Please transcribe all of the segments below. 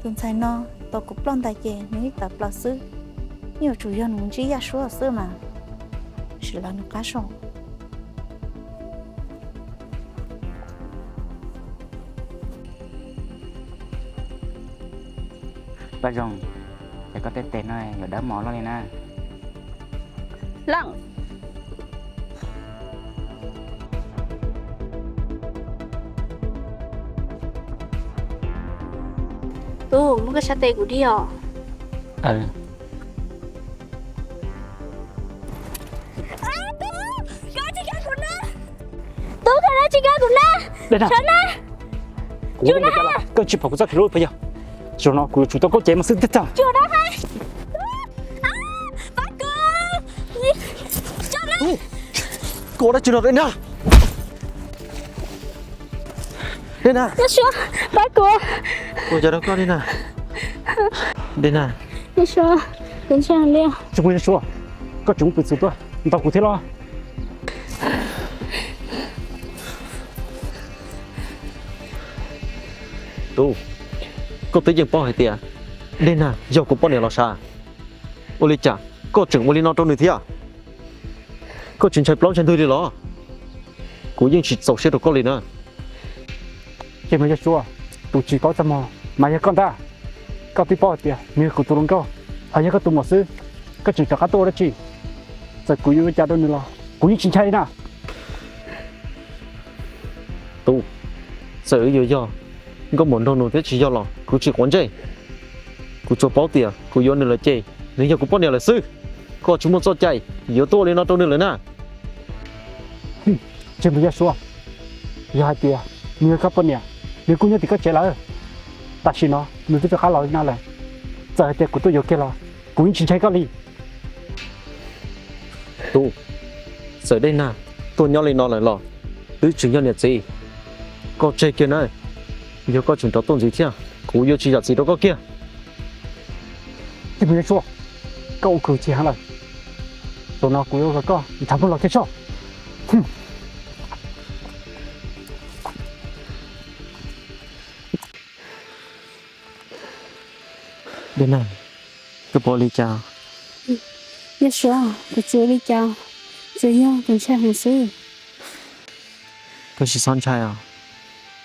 Tus ntxhais no tau kuv ploj ntais ces nws ib tawm plaws xwb, yuav tsum yog nws mus ntsib Yaj Suab xwb mas, sim los nws qab so. Paj Zoo, ces koj tej tes no yuav dawb mos loj li na. Leej Tub, muab koj sab tes kuv dig os. Tub, koj dab tsi kab kuv na? Sawv na. Koj tsis pom kuv txoj kev hlub puas yog? Zaum no kuv yuav tsum tau koj cev mas xwb tiag tiag. Koj ua dab tsi no Dej Nag? Dej Nag. Pab kuv. Ua cas rau koj Dej Nag? Dej Nag. Tsis muaj Yaj Suab, koj tseem muaj peev xwm tuaj ntaus kuv thiab los? Tub, koj twb yeej paub hais tias Dej Nag yog kuv poj niam los sav. Ua li cas koj tseem ua li no rau nws thiab? Koj tsis ntshai plaub ntshai ntug li los? Kuv yeej tsis txaus siab rau koj li na. Ces mas Yaj Suab, tus tsis paub txaj muag mas yog koj ntag. Koj twb paub hais tias nws yog kuv tus hluas nkauj, ho yog koj tus muam xwb, koj tseem rov qab tuaj ua dab tsi? Txawm kuv yuav ua cas rau nws los kuv yeej tsis ntshai li na. Tub, txawm wb yuav yog nkauj muam nraug nus thiab tsis yog los kuv tsis quav ntsej. Kuv tsuas paub tias kuv yuav nws lawm ces nws yog kuv poj niam lawm xwb. Koj tsis muaj txoj cai yuav tuaj ua li no rau nws lawm na. Tsis muaj Yaj Suab, yog hais tias nws yog koj poj niam, nws kuj nyob tim koj tsev lawm. Tam sim no nws twb rov qab los li no lawm, txawm hais tias kuv tuaj yuav kiag los kuv yeej tsis ntshai koj li. Tub, txawm Dej Nag tuaj nyob li no lawm los twb tseem yog niam txiv. Koj tseg kiag na, yog koj tseem rov tuaj ntxiv thiab kuv yuav tsis zam txim rau koj kiag. Tsis muaj Yaj Suab, koj ua kwv tsis heev lawm. Zaum no kuv yuav kom koj nrhab muag los kiag soj. Dej Nag, koj puas ua li cas? Yaj Suab, kuv tsis ua li cas, tsuas yog kuv ntshai heev xwb. Koj tsis txhob ntshai os,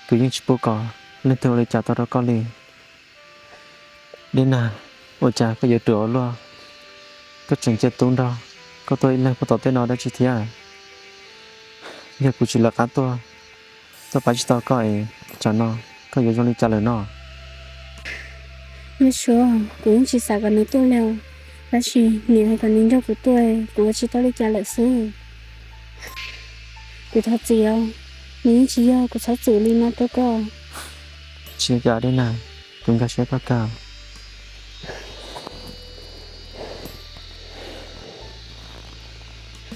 kuv yeej tsis pub kom leej twg ua li cas tau rau koj li. Dej Nag, ua cas koj yuav ruam ua luaj, koj tseem cia tub nrog koj tuaj ib leeg puag tom tej no dab tsi thiab? Yog kuv tsis lawv qab tuaj, tuaj pab tsis tau koj es tsam no koj yuav zoo li cas lawm no? Yaj Suab, kuv yeej tsis xav kom nws tuaj li, tab sis niam hais kom nws nrog kuv tuaj, kuv ua tsis tau li cas lawm xwb. Kuv thov txim os, nws yeej tsis yog kuv txhob txwm li no rau koj. Tsis ua cas Dej Nag, kuv nkag siab koj kawg.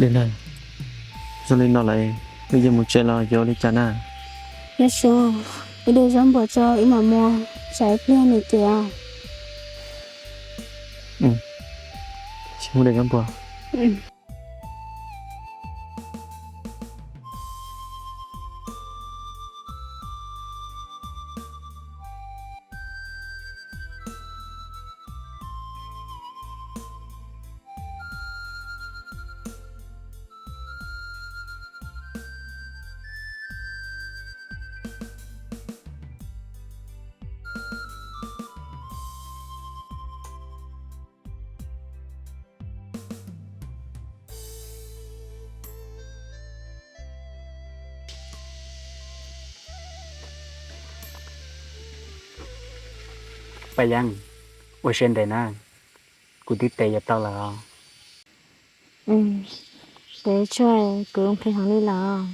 Dej Nag, zoo li no lawm, wb yuav mus tsev los yuav ua li cas na? Yaj Suab, wb de zaub npua tso wb mam mus, tsam ib pliag nws cem os. Mus de zaub npua. Paj Yeeb, ua siab ntev na, kuv twb tes yuav tau lawm os. Tes tsuag kuv nqhis heev li lawm.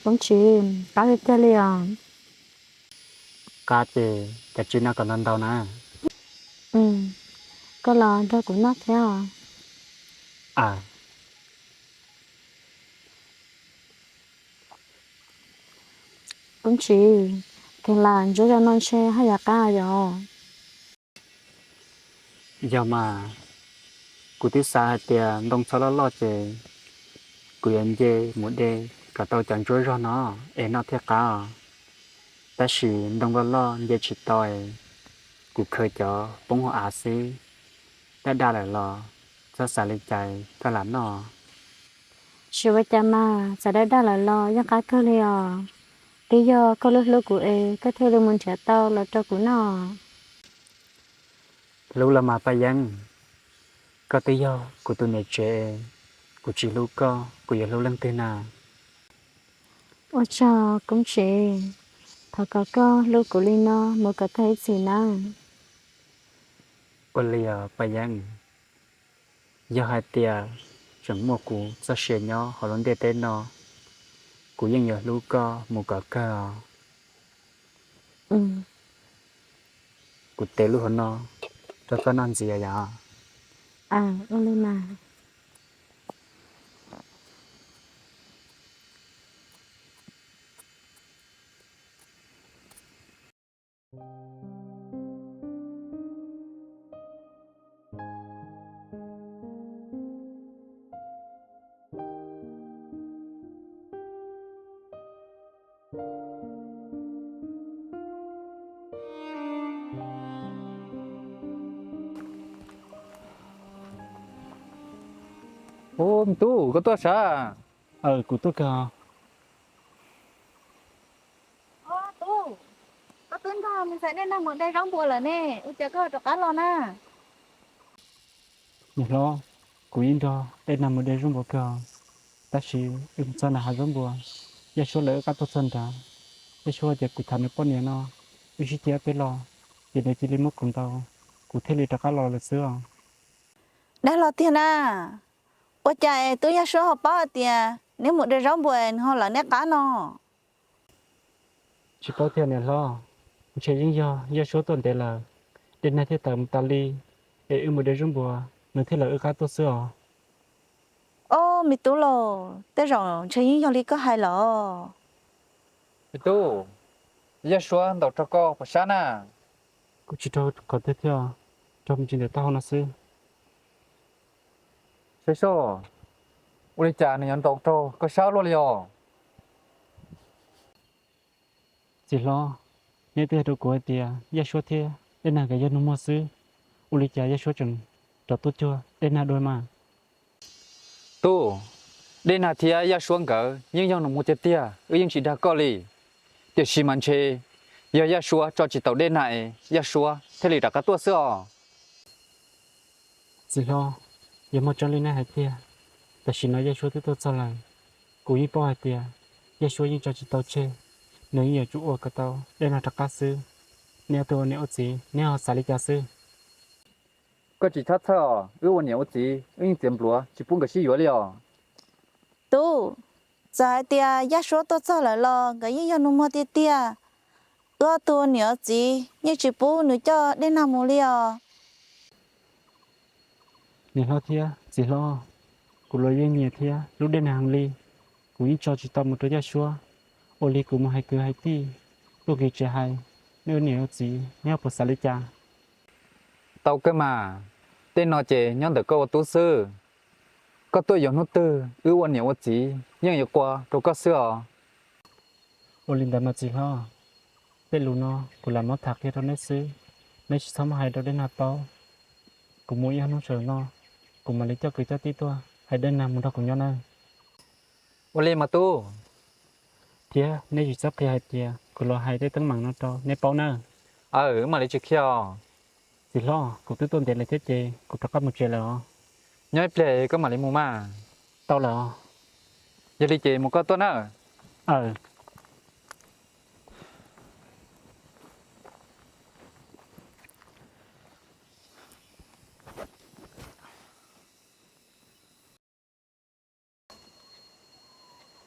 Koob Tswb, qab tiag tiag li os. Qab ces cov tswb no kom ntau ntau na. koj los nrog kuv noj thiab os. Kub Ntsis, kheev lam ntsuab zog no ntshe haj yam qab yom. Yog mas, kuv twb xav hais tias ntoo txhob loj loj ces kuv yuav nce mus de kom tau cov ntsuab zog no es noj thiaj qab os. Tab sis ntoo loj loj nce tsis tau, kuv khaws cov poob hauv av xwb. Daj daj lawm los txhob xav li cas, koj lam noj. Tsis ua cas mas, txawm daj daj lawm los yeej qab kawg li os. Twb yog koj hlub hlub kuv es koj thiaj li mus nrhiav tau los rau kuv noj. Hlub los mas Paj Yeeb, koj twb yog kuv tus niam tsev, kuv tsis hlub koj kuv yuav hlub leej twg na? Ua tsaug Kub Ntsis, thov kom koj hlub kuv li no mus kom tag ib txhis nawb. Ua li os Paj Yeeb, yog hais tias tseem muaj kuv txoj sia nyob hauv lub ntiaj teb no, kuv yeej yuav hlub koj mus kom kawg os. Kuv tev lub hauv no rau koj noj ntxiv yom. Ub, me tub, koj tuaj sav? Aw, kuv tuaj kawg. Tub, koj twb nrog me ntxhais Dej Nag mus de zaub npua lawm ne, ua cas koj rov qab los na? Niam hlob, kuv yeej nrog Dej Nag mus de zaub npua kawg, tab sis wb txog nram hav zaub npua, Yaj Suab lawv wb qab tuaj txog nrad. Yaj Suab tias kuv tham nws poj niam no, wb sib ceg ob peb los, ces nws cia li muab kuv ntaus, kuv thiaj li rov qab los lawm xwb os. Dag los tiag na, ua cas es tub Yaj Suab ho paub hais tias neb mus de zaub npua es nws ho lawv neb qab no? Tsis paub tiag niam hlob, ntshe yeej yog Yaj Suab tuaj ntev lawm, Dej Nag thiaj tawm mus tas li, es wb mus de zaub npua, nws thiaj lawv wb qab tuaj xwb os. Ob, me tub los, tej zaum ntshe yeej yog li koj hais los. Me tub, Yaj Suab ntaus raug koj puas sab na? Kuj tsis raug qhov twg thiab, raug me ntsis ntawm taub hau no xwb. Saib seb, ua li cas nws yuav ntaus raug koj sab luaj li os? Txiv hlob, neb twb hais rau kuv hais tias Yaj Suab thiab Dej Nag nkawd yog nus muag xwb, ua li cas Yaj Suab tseem rov tuaj cuag Dej Nag dua mas? Tub, Dej Nag thiab Yaj Suab nkawd yeej yog nus muag tiag tiag, wb yeej tsis dag koj li. Tiam sis mas ntshe yog Yaj Suab tso tsis tau Dej Nag es Yaj Suab thiaj li rov qab tuaj xwb os. Txiv hlob, yog muaj tseeb li nej hais tiag, tam sim no Yaj Suab twb tuaj txog lawm. Kuv yeej paub hais tias Yaj Suab yeej tso tsis tau tseg, nws yeej yuav tsum ua kom tau Dej Nag rov qab xwb. Nej ob tug ua niam ua txiv, neb ho xav li cas xwb? Koj tsis txhob txhawj os, wb ua niam ua txiv wb yeej txiav npluav tsis pub nkawd sib yuav li os. Tub, txawm hais tias Yaj Suab tuaj txog lawm los nkawd yeej yog nus muag tiag tiag. Wb ob tug ua niam ua txiv yeej tsis pub nws coj Dej Nag mus li os. Niam hlob thiab txiv hlob, kuv los yeej nyiam thiab hlub Dej Nag heev li. Kuv yeej tso tsis tau mus rau Yaj Suab, ua li kuv mus hais kwv hais tij, tuaj nkim tsev hais, nej ua niam ua txiv neb puas xav li cas? Tau kawg mas, tej no ces nyob ntawm koj ua tub xwb. Koj tuaj yuav hnub twg wb ua niam ua txiv yeej yuav qua rau koj xwb os. Ua li ntawd mas txiv hlob, tej lus no kuv lam muab tham qhia rau neb xwb, neb tsis txhob muab hais rau Dej Nag paub. Kuv mus ib ob hnub sawv no, kuv mam li coj kwv coj tij tuaj hais Dej Nag mus nrog kuv nyob nawb. Ua li mas tub. Thiab neb tsis txhob qhia hais tias kuv los hais tej teeb meem no rau neb paub nawb. Aw, wb mam li tsis qhia os. Txiv hlob, kuv twb tuaj ntev lawm thiab ces kuv rov qab mus tsev lawm os. Nyob ib pliag koj mam li mus mas. Tau lawm os. Yog li ces mus koj tuaj nawb. Aw.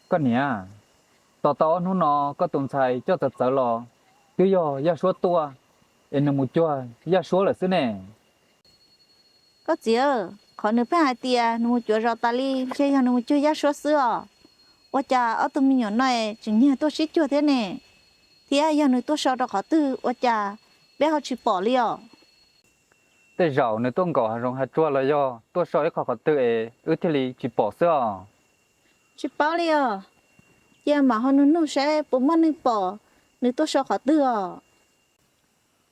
Koj niam, tos tau ob hnub no koj tus ntxhais coj txawv txawv los, twb yog Yaj Suab tuaj, es nws mus cuag Yaj Suab lawm xwb ne. Koj txiv, qhov nws pheej hais tias nws mus cuav zos tas li ntshe yog nws mus cuag Yaj Suab xwb os. Ua cas ob tug me nyuam no tseem nyiag tuaj sib cuag thiab ne? Thiab yog nws tuaj so rau qhov twg ua cas peb ho tsis pom li os? Tej zaum nws tuaj nkaum hav zoov hav tsuag los yog tuaj so ib qho qhov twg es wb thiaj li tsis pom xwb os. Tsis paub li os. Cia mam ho nug nug saib puas muaj neeg pom nws tuaj so qhov twg os.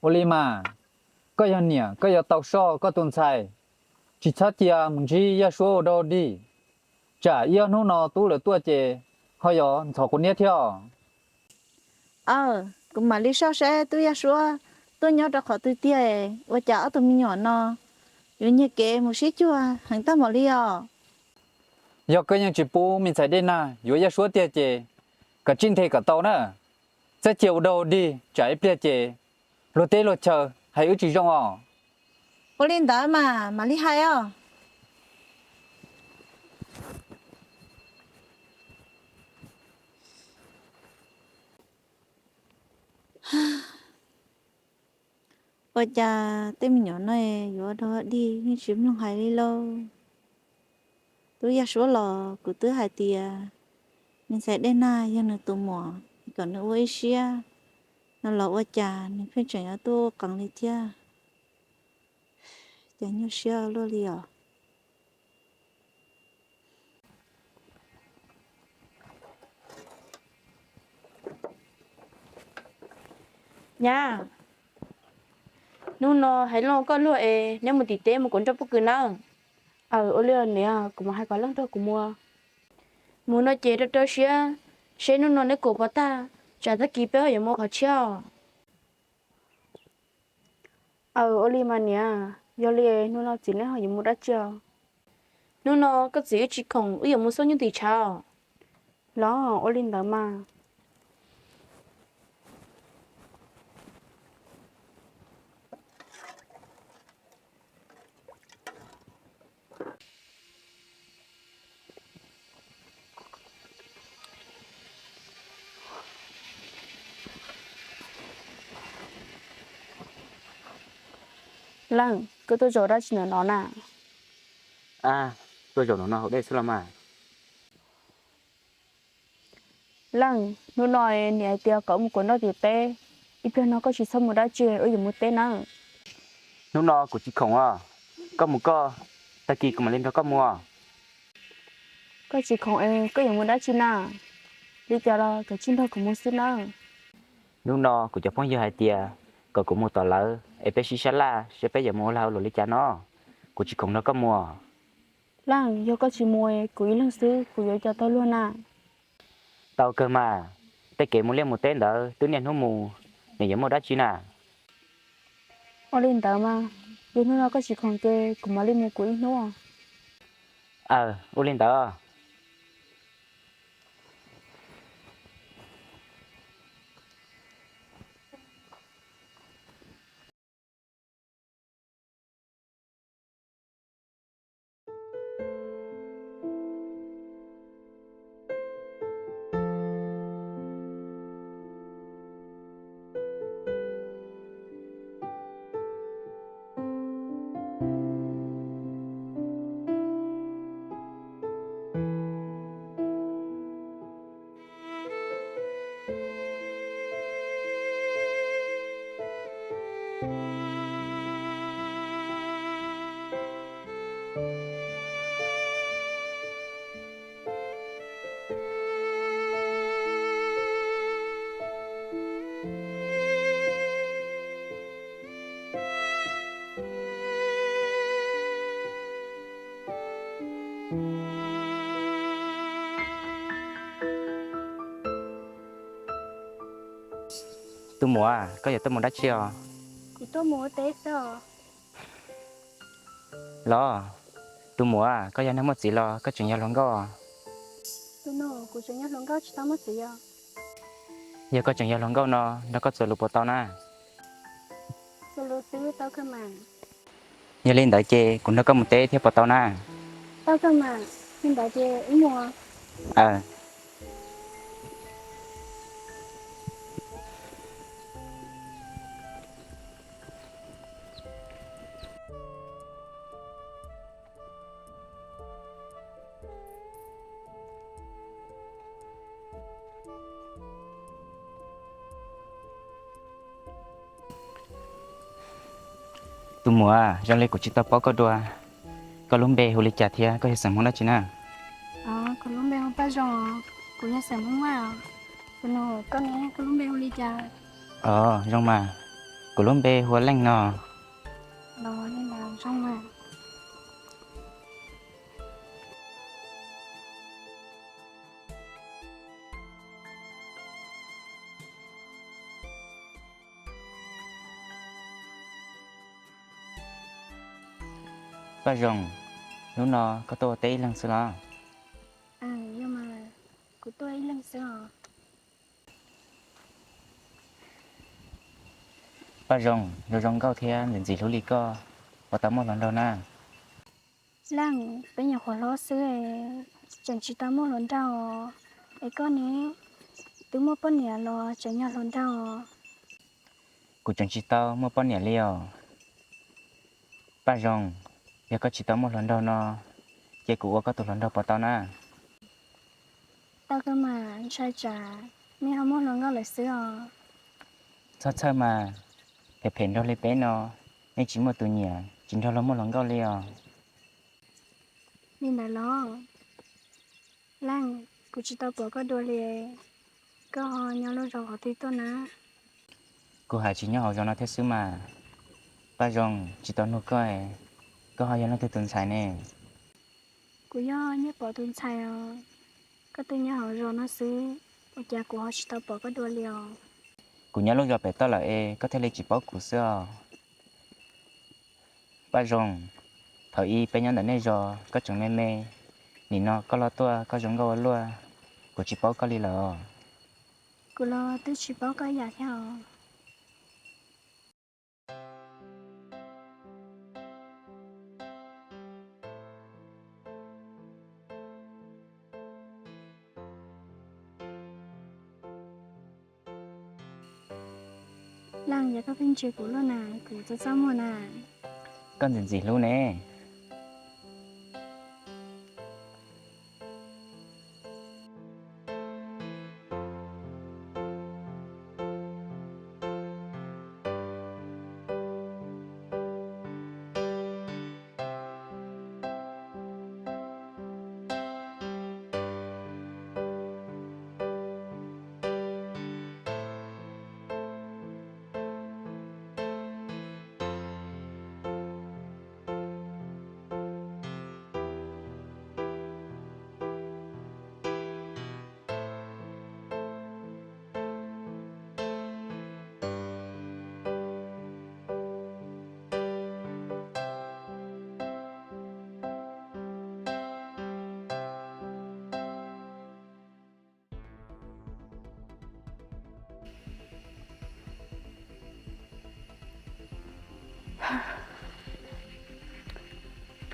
Ua li mas, koj yog niam koj yuav tau soj koj tus ntxhais, tsis txhob cia mus ntsib Yaj Suab ua dog dig, tsam ib ob hnub no tub lawv tuaj ces ho yuav ntxhov quav niab thiab os. Aw, kuv mam li soj saib tub Yaj Suab tuaj nyob rau qhov twg tiag, ua cas ob tug me nyuam no yuav nyiag kev mus sib cuag heev tag npaum li os. Yog koj yeej tsis pub me ntxhais Dej Nag yuav Yaj Suab tiag ces kav tsij nthe kom tau na. Txhob cia ua dog dig tsam ib pliag ces luag teb luag chaw hais wb tsis zoo os. Ua li ntawd mas mam li hais os. Ua cas tej me nyuam no yuav dog dig yeej tsis mloog hais li lauj. Tub Yaj Suab los kuv twb hais tias me ntxhais Dej Nag yog nws tus muam es kom nws ua ib siab no los ua cas nws pheej tseem yuav tuaj ua qeev li thiab. Ces nyuaj siab luaj li os. Nyab, hnub no hais Looj koj luag es neb mus tim teb mus kuas nroj pob kws nawb. Aw, ua li niam, kuv mam hais kom Looj nrog kuv mus. Mus no ces rau rau siab, seb hnub no neb kuas puas tag, tsam tag kis peb ho yuav mus qhov tshiab os. Aw, ua li mas niam, yog li hnub no txiv neb ho yuav mus dab tsi os? Hnub no koj txiv wb tsis khoom, wb yuav mus xauj nyuj tim tshav. Los ua li ntawd mas. Leej, koj tuaj zaum dab tsi ntawm no na? Tuaj zaum ntawm no haus dej xwb los mas. Leej, hnub no niam hais tias kom wb mus kuas nroj tim teb, ib pliag no koj tsis txhob mus dab tsi, wb yuav mus teb nawb. Hnub no kuv tsis khoom os, koj mus koj, tag kis kuv mam li nrog koj mus. Koj tsis khoom es koj yuav mus dab tsi na? Li cas los kav tsij nrog kuv mus xwb nawb. Hnub no kuv cov phooj ywg hais tias kom kuv mus tom lawv es peb sib sab laj seb peb yuav mus ua lag ua luam li cas no. Kuv tsis khoom nrog koj mus. Leej, yog koj tsis mus, kuv ib leeg xwb kuv yuav ua cas tau luag na? Tau kawg mas, tej kev mus liaj mus teb ntawd twb niaj hnub mus, nws yuav muaj dab tsi na? Ua li ntawd mas, yog hnub no koj tsis khoom ces kuv mam li mus kuv ib hnub. Aw, ua li ntawd. Tus muam, koj yuav tuaj mus dab tsi os? Kuv tuaj mus ua teb xwb os. Los, tus muam, koj yog neeg muaj txiv los koj tseem yog hluas nkauj? Tus nus, kuv tseem yog hluas nkauj tsis tau muaj txiv os. Yog koj tseem yog hluas nkauj no, nrog koj txuas lus puas tau na? Txuas lus xwb tau kawg mas. Yog li ntawd ces kuv nrog koj mus teb thiab puas tau na? Tau kawg mas, li ntawd ces wb mus. Tus muam, zoo li kuv tsis tau paub koj dua, koj lub npe hu li cas thiab koj yog xeem Hmoob dab tsi na? Kuv lub npe hu Paj Zoo, kuv yog xeem Hmoob Vaj. Tus nus, koj ne, koj lub npe hu li cas? Os, zoo mas, kuv lub npe hu ua Leej no. Los li ntawd zoo mas. Paj Zoo, hnub no koj tuaj ua teb ib leeg xwb los? Yog mas, kuv tuaj ib leeg xwb os. Paj Zoo, zoo zoo nkauj thiab ntxim ntxim hlub li koj, puas tau muaj hluas nraug na? Leej, peb nyuam qhuav hlob xwb, tseem tsis tau muaj hluas nraug. Es koj ne, twb muaj poj niam los tseem yog hluas nraug? Kuv tseem tsis tau muaj poj niam li os. Paj Zoo, yog koj tsis tau muaj hluas nraug no, ces kuv ua koj tus hluas nraug puas tau na? Tau kawg mas, ntshai tsam nej ho muaj hluas nkauj lawm xwb os. Txhob txhawj mas, phem phem nraug li peb no, nej tsis muaj tus nyiam tsis nrog luag muaj hluas nkauj li os. Li ntawd los? Leej, kuv tsis tau pom koj dua li, koj ho nyob lub zos qhov twg tuaj na? Kuv haj tsis nyob hauv zos no thiab xwb mas. Paj Zoo, tsis tau nug koj, koj ho yog leej twg tus ntxhais ne? Kuv yog Nyiaj Pov tus ntxhais os. Koj twb nyob hauv zos no xwb, ua cas kuv ho tsis tau pom koj dua li os? Kuv nyob lub zos pem toj lawm es koj thiaj li tsis paub kuv xwb os. Paj Zoo, thaum ub peb nyob ntawm nej zos koj tseem me me, nim no koj los tuaj koj zoo nkauj ua luaj, kuv tsis paub koj li lawm os. Kuv los twb tsis paub koj ib yam thiab os. Leej, yog koj pheej ntsia kuv luaj na, kuv txaj txaj muag na. Koj ntxim ntxim hlub ne.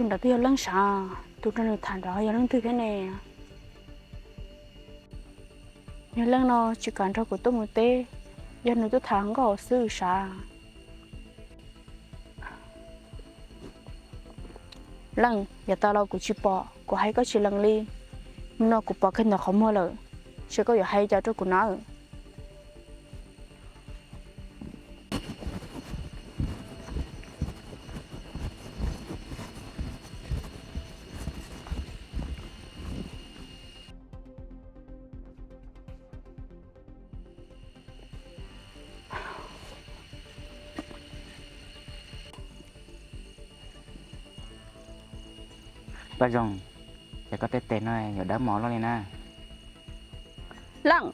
Tus nrad twb yog Leej sav, tus rau nws tham nrad yog leej twg thiab ne? Yog Leej no tsis kam nrog kuv tuaj mus teb, yog nws tuaj tham nkauj xwb sav. Leej, yav tas los kuv tsis pom, kuv hais koj tsis lees li. Nim no kuv pom kiag ntawm qhov muag lawm, seb koj yuav hais cas rau kuv na. Paj Zoo, ces koj tej tes no yuav dawb mos luaj li na. Leej.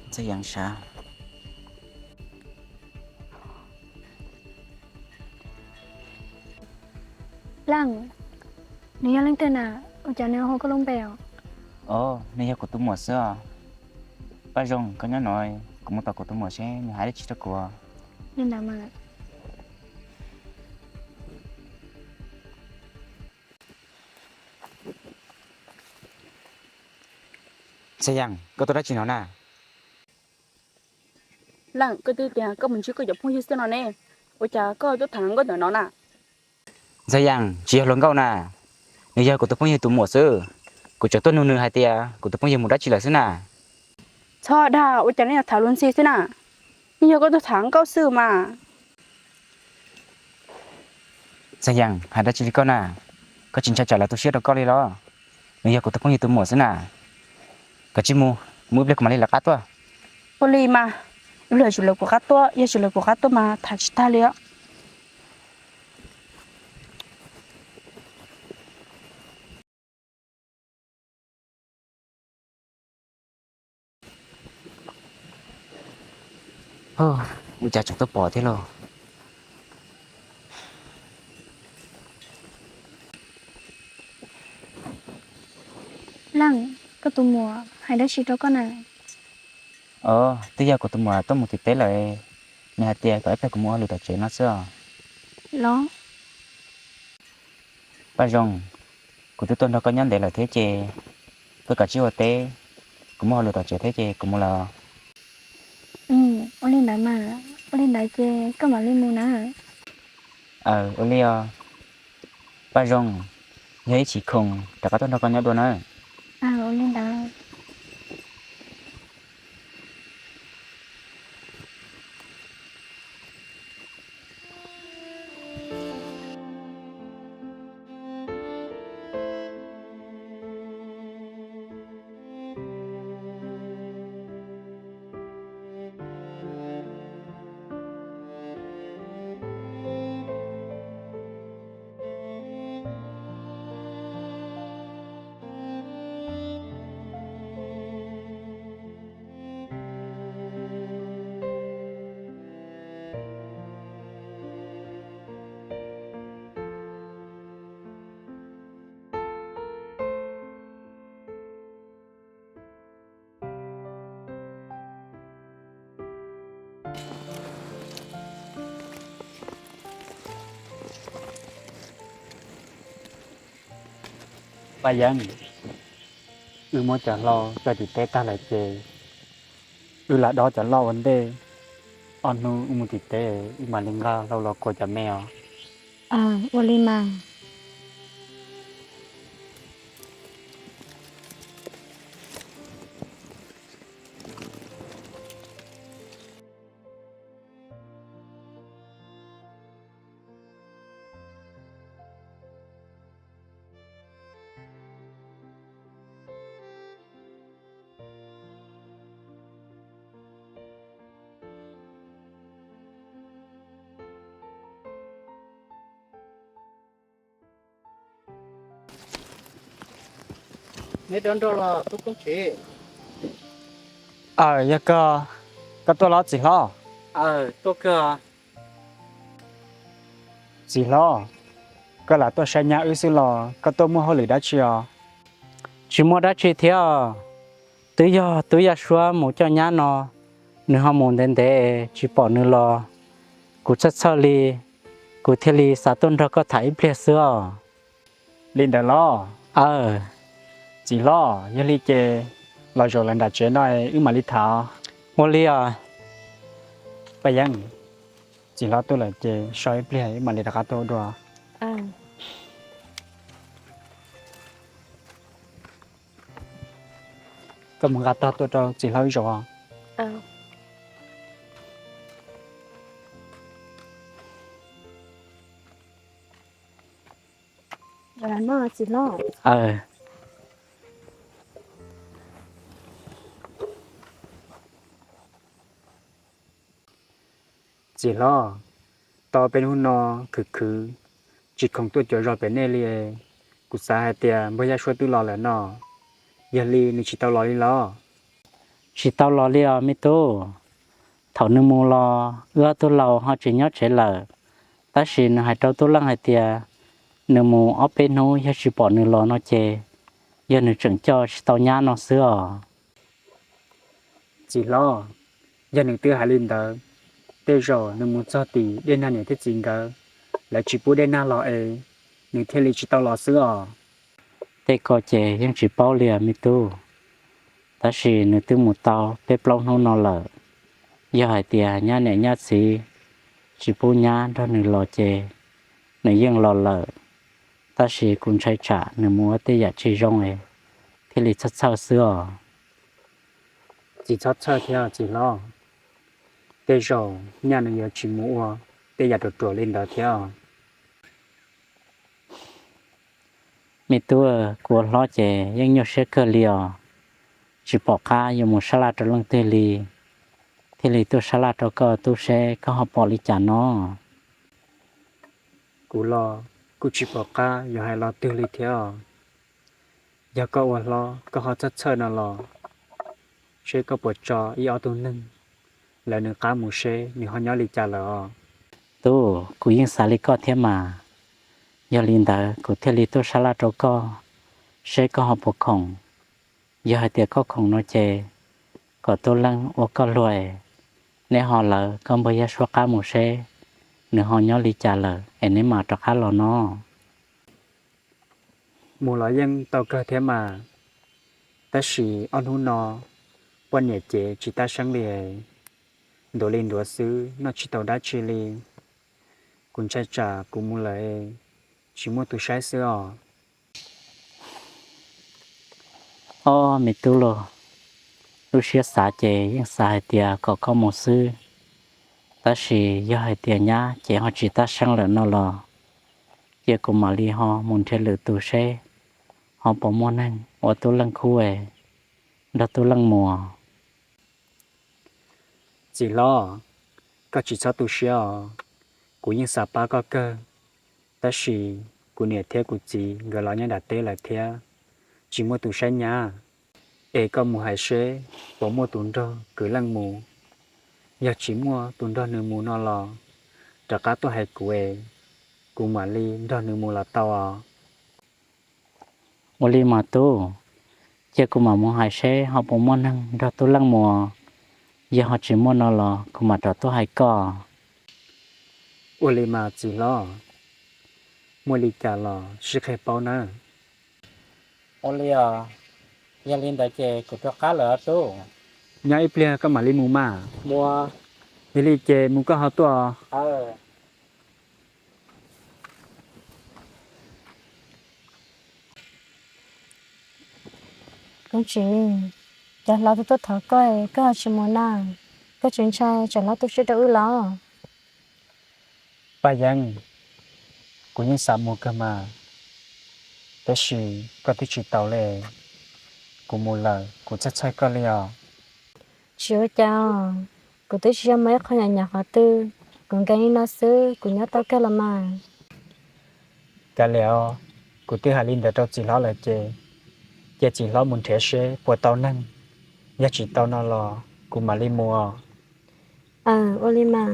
Ntxhais Yees sav. Leej, nws yog leej twg na? Ua cas nws hu koj lub npe os? Os, nws yog kuv tus muam xwb os. Paj Zoo, koj nyob no, kuv mus tos kuv tus muam seb nws hais dab tsi rau kuv. Li ntawd mas. Ntxhais Yees, koj tuaj dab tsi no na? Leej, koj twb tias koj mus ntsib koj cov phooj ywg xwb no ne, ua cas koj tuaj tham nkauj ntawm no na? Ntxhais Yees, tsis yog hluas nkauj na, nws yog kuv tus phooj ywg tus muam xwb. Kuv tseem tuaj nug nws hais tias kuv tus phooj ywg mus dab tsi lawm xwb na. Thov dag, ua cas nej yuav tham luag ntxhi xwb na? Yeej yog koj tuaj tham nkauj xwb mas. Txag Yees, hais dab tsi li koj na? Koj tsis ntshai tsam lawv tu siab rau koj li los? Nws yog kuv tus phooj ywg tus muam xwb na. Koj cia li mus, mus ib pliag kuv mam li lawv qab tuaj. Ua li mas, ib pliag tsis lawv kuv qab tuaj, yog tsis lawv kuv qab tuaj mas tham tsis tag li os. Ua cas tseem tuaj pom thiab lauj? Leej, koj tus muam hais dab tsi rau koj na? Os, twb yog kuv tus muam tuaj mus tim teb lawm. Nws hais tias kom ib pliag kuv mus ua hauj lwm tom tsev no xwb os. Los, Paj Zoo, kuv twb tuaj nrog koj nyob ntev lawm thiab ces koj kav tsij ua teb, kuv muaj hauj lwm tom tsev thiab ces kuv mus lawm. Ua li ntawd mas, ua li ntawd ces koj mam li mus na. Aws, ua li os. Paj Zoo, yog ib chim khoom rov qab tuaj nrog koj nyob dua nawb. Ua li ntawd. Paj Yeeb, wb muab cov hlau coj tim teb tag lawm ces wb lam dob cov loj ua ntej. Ob hnub wb mus tim teb wb mam li nqa hlau los kua cov me os. Ua li mas. Neb rov nrog los tub koob tsev. Aws, yog koj, koj tuaj los txiv hlob? Aws, tuaj kawg. Txiv hlob, koj lam tuaj saib nyab wb xwb los koj tuaj muaj hauj lwm dab tsi os? Tsis muaj dab tsi thiab, twb yog tub Yaj Suab mus coj nyab no, nws ho mus ntev ntev tsis pom nws los, kuv txhawj txhawj li, kuv thiaj li xav tuaj nrog koj tham ib pliag xwb os. Li ntawd los? Aws. Txiv hlob, yog li ces los zaum lawm nram tsev no wb mam li tham. Ua li os. Paj Yeeb, txiv hlob tuaj lawm ces so ib pliag wb mam li rov qab tuaj dua. Koj mus nqa tog tuaj rau txiv hlob ib zaug. Txiv hlob, tau peb hnub no khwv khwv, tsis khoom tuaj cuav zos pem nej li. Kuv xav hais tias npawg Yaj Suab twb los lawm no, yog li nws tsis tau los li los? Tsis tau los li os me tub. Thaum nws mus los wb ob tug laus ho tseem nyob tsev lawm, tab sis nws hais rau tub Leej hais tias nws mus ob peb hnub yog tsis pom nws los no ces yog nws tseem coj tsis tau nyab no xwb os. Txiv hlob, yog nws twb hais li ntawd, tej zaum nws mus txog tim Dej Nag niam thiab txiv nkawd, lawv tsis pub Dej Nag los es nws thiaj li tsis tau los xwb os. Tej ko ces yeej tsis paub li me tub, tab sis nws twb mus tau peb plaub hnub no lawm. Yog hais tias nyab niam nyab txiv tsis pub nyab nrog nws los ces nws yeej los lawm, tab sis kuv ntshai tsam nws mus ua tej yam tsis zoo es thiaj li txhawj txhawj xwb os. Txiv txhob txhawj thiab txiv hlob, tej zaum nyaj nws yuav tsis mus ua tej yam ruam ruam li ntawd thiab. Me tub, kuv ua hlob ces yeej nyuaj siab kawg li os, tsis pom qab yuav mus sab laj rau leej twg li, thiaj li tuaj sab laj rau koj tub seb koj ho pom li cas no. Kuv los kuj tsis pom qab yuav hais lo twg li thiab os. Yog koj ua hlob koj ho txhawj txhawj no los, seb koj puas tso ib ob tug neeg lawv nws qab mus seb nws ho nyob li cas lawm os. Tub, kuv yeej xav li koj thiab mas. Yog li ntawd kuv thiaj li tuaj sab laj rau koj, seb koj ho puas khoom. Yog hais tias koj khoom no ces kom tub leej ua koj luag, neb ho lawv koj npawg Yaj Suab qab mus seb nws ho nyob li cas lawm es neb mam rov qab los no. Mus los yeej tau kawg thiab mas, tab sis ob hnub no poj niam cev tsis tab seeb li, ntuav li ntuav xwb noj tsis tau dab tsi li. Kuv ntshai tsam kuv mus lawm tsis muaj tus saib xwb os. Ob me tub los, lub siab xav ces yeej xav hais tias kom koj mus xwb, tab sis yog hais tias nyab ces ho tsis tab seeb lawm no los, cia kuv mam li ho mus nrhiav lwm tus seb ho puas muaj neeg ua tub leej khub nrog tub leej mus. Txiv hlob, koj tsis txhob tu siab os, kuv yeej xav pab koj kawg, tab sis kuv niam thiab kuv txiv nkawd los nyob nram teb lawm thiab, tsis muaj tus saib nyab. Es koj mus hais seb puas muaj tus nrog kwv leej mus, yog tsis muaj tus nrog nws mus no los rov qab tuaj hais kuv es kuv mam li nrog nws mus los tau os. Ua li mas tub, cia kuv mam mus hais seb ho puas muaj neeg nrog tub leej mus, yog ho tsis muaj no los kuv mam rov tuaj hais koj. Ua li mas txiv hlob, muaj li cas los sib qhia paub nawb. Ua li os, yog li ntawd ces kuv rov qab lawm tub. Nyob ib pliag koj mam li mus mas. Yog li ces mus koj ho tuaj. Koj tsis, cov hlob twb tuaj thov koj, koj ho tsis mus na, koj tsis ntshai tsam hlob tu siab rau wb los? Paj Yeeb, kuv yeej xav mus kawg mas, tab sis koj twb tsis tau li, kuv mus lawm kuv txhawj txhawj koj li os. Tsis ua cas, kuv twb tsis yog muaj ib qho nyuam nyuam qhov twg, kuv nkees li no xwb kuv nyob tau kawg los mas. Kav liam os, kuv twb hais li ntawd rau txiv hlob lawm ces, cia txiv hlob mus nrhiav seb puas tau neeg, yog tsis tau no los kuv mam li mus os. Aw, ua li mas.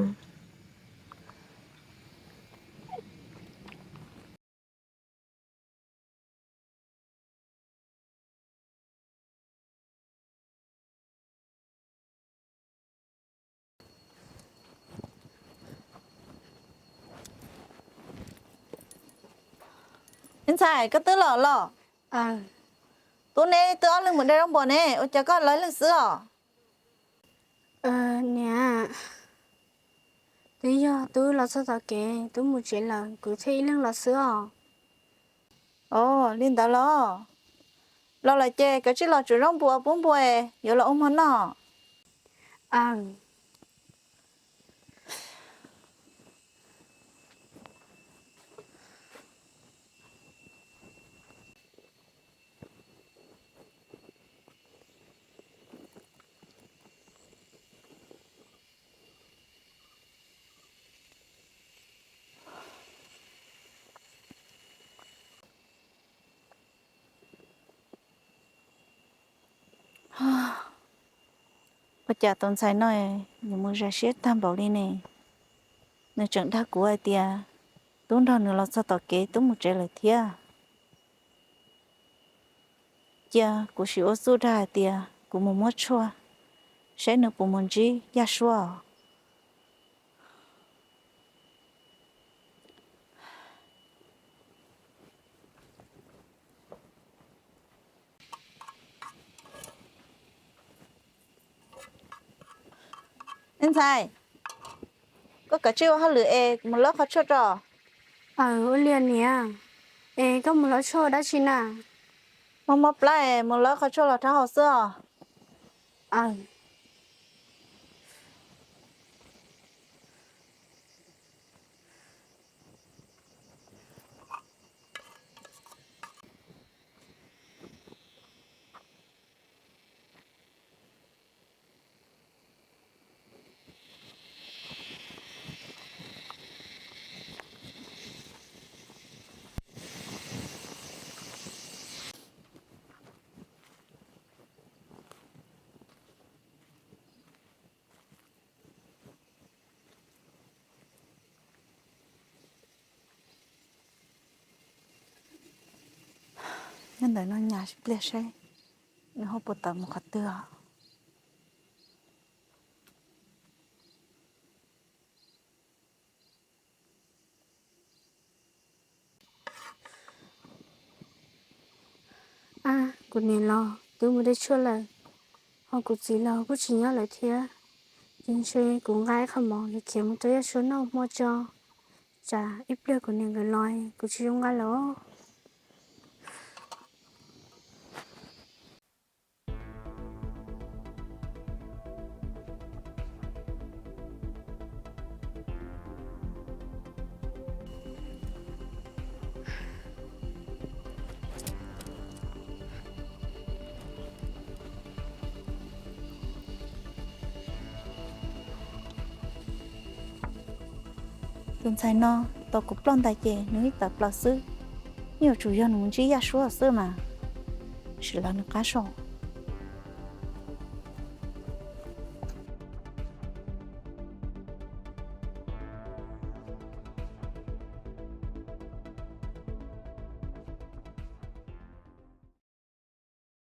Ntxhais, koj twb los los? Tub, neb twb ob leeg mus de zaub npua ne, ua cas koj los ib leeg xwb os? Niam, twb yog tub los txog tom kev tub mus tsev lawm kuv thiaj ib leeg los xwb os. Ov, li ntawd los? Los lawm ces koj cia li los tsuav zaub npua pub npua, yuav los ua hmo noj. Ua cas tus ntxhais no nws mus zais siab tag npaum li ne? Nws tseem dag kuv hais tias tub nrog nws los txog tom kev tub mus tsev lawm thiab. Cia kuv sim ua txuj dag hais tias kuv mus muab tshuaj, saib nws puas mus ntsib Yaj Suab. Ntxhais, koj kav tsij ua hauj lwm es mus lawv qhov tshuaj tso. Aw, ua li niam. Es koj mus lawv tshuaj dab tsi na? Mob mob plab es mus lawv qhov tshuaj los rhaub haus xwb os. Aw. Nyob ntawm no nyas ib pliag saib nws ho puas tawm mus qhov twg. Ab, kuv niam los twb mus de tshuaj lawm, ho kuv txiv los kuj tsis nyob lawm thiab. Ces ntshe kuv nqa ib qho mov yuav khiav mus rau Yaj Suav noj hmo tso, tsam ib pliag kuv niam nkawd los kuv tsis zoo nqa lawm. Tus ntxhais no tau kuv ploj ntais ces nws ib tawm plaws xwb, yuav tsum yog nws mus ntsib Yaj Suav xwb mas, sim los nws qab saum.